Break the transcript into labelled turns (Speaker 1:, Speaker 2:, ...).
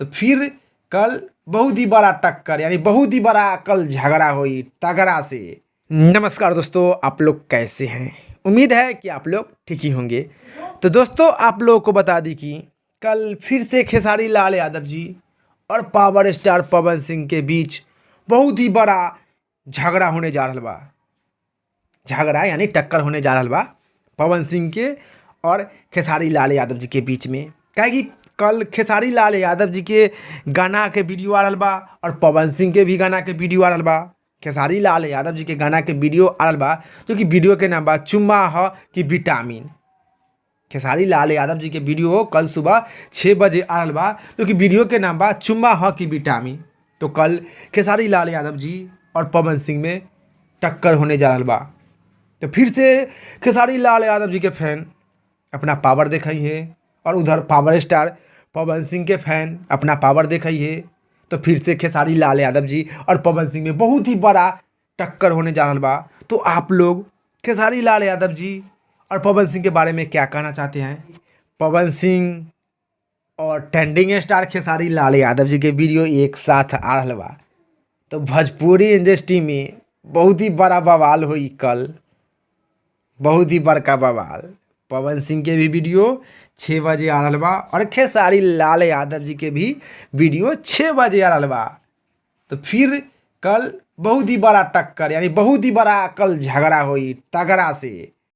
Speaker 1: तो फिर कल बहुत ही बड़ा टक्कर, यानी बहुत ही बड़ा कल झगड़ा हुई तगड़ा से। नमस्कार दोस्तों, आप लोग कैसे हैं? उम्मीद है कि आप लोग ठीक ही होंगे। तो दोस्तों, आप लोगों को बता दी कि कल फिर से खेसारी लाल यादव जी और पावर स्टार पवन सिंह के बीच बहुत ही बड़ा झगड़ा होने जा रहा बा। झगड़ा यानी टक्कर होने जा रहा बा पवन सिंह के और खेसारी लाल यादव जी के बीच में। काहे कि कल खेसारी लाल यादव जी के गाना के वीडियो आ रहा बा और पवन सिंह के भी गाना के वीडियो आ रहा बा। खेसारी लाल यादव जी के गाना के वीडियो आ रहा बा, जो कि वीडियो के नाम बा चुम्मा ह कि विटामिन। खेसारी लाल यादव जी के वीडियो कल सुबह 6 बजे आ रहा बा, जो कि वीडियो के नाम बा चुम्मा ह कि विटामिन। तो कल खेसारी लाल यादव जी और पवन सिंह में टक्कर होने जा रहा बा। तो फिर से खेसारी लाल यादव जी के फैन अपना पावर देखई है और उधर पावर स्टार पवन सिंह के फैन अपना पावर देखई है। तो फिर से खेसारी लाल यादव जी और पवन सिंह में बहुत ही बड़ा टक्कर होने जा रहा बा। तो आप लोग खेसारी लाल यादव जी और पवन सिंह के बारे में क्या कहना चाहते हैं? पवन सिंह और ट्रेंडिंग स्टार खेसारी लाल यादव जी के वीडियो एक साथ आ रहा बा, तो भोजपुरी इंडस्ट्री में बहुत ही बड़ा बवाल हुई कल, बहुत ही बड़का बवाल। पवन सिंह के भी वीडियो 6 बजे आ रहा बा और खेसारी लाल यादव जी के भी वीडियो 6 बजे आ रहा बा। तो फिर कल बहुत ही बड़ा टक्कर, यानी बहुत ही बड़ा कल झगड़ा हुई तगड़ा से।